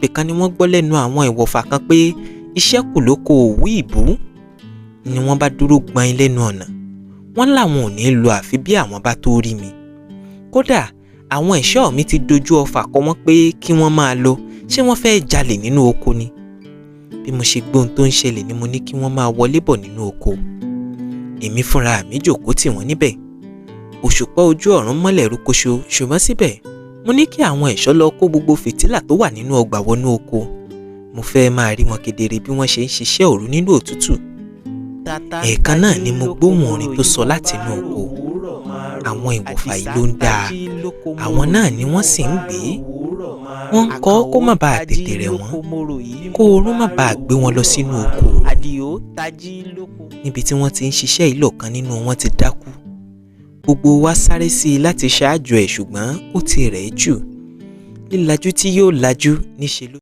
Ibìkan ni wọ́n gbọ́ lẹ́nu àwọn ìwọ̀fà kan pé iṣẹ́ kù lóko òwú ìbú ni wọ́n bá dúró gbọ̀n lẹ́nu ọ̀nà. Wọ́n láwọn ò ní lọ àfi bí àwọn bá tó rí mi. Kódà àwọn ẹ̀ṣọ́ mi ti dojú ọfà kọ wọ́n pé kí wọ́n máa lọ, ṣé wọ́n fẹ́ẹ́ jalè nínú oko ni? Bí mo ṣe gbóhun tó ń ṣẹlẹ̀ ni mo ní kí wọ́n máa wọlé bọ̀ nínú oko. Èmi fúnra mi jókòó tì wọ́n níbẹ̀. Òṣùpá ojú ọ̀run mọ́lẹ̀ rokoṣo, ṣùgbọ́n síbẹ̀ mo ní kí àwọn ẹ̀ṣọ́ lọ kó gbogbo fìtílà tó wà nínú ọgbà wọnú oko. Mo fẹ́ máa rí wọn kedere bí wọ́n ṣe ń ṣiṣẹ́ òru nínú òtútù. Ẹ̀ẹ̀kan náà ni mo gbóhùn orin tó sọ láti inú oko. Àwọn ìwọ̀fà yìí ló ń dáa, àwọn náà ni wọ́n sì ń gbé. Wọ́n ń kọ́ kó má bàa tètè rẹ̀ wọ́n, kó oorun má bàa gbé wọn lọ sínú oko. Níbi tí wọ́n ti ń ṣiṣẹ́ ìlọ̀kan nínú wọn ti dákú. Gbogbo wa sáré sí i láti ṣáájú ẹ̀, ṣùgbọ́n ó ti rẹ̀ ẹ́ jù. Lílajú tí yóò lajú níṣe ló.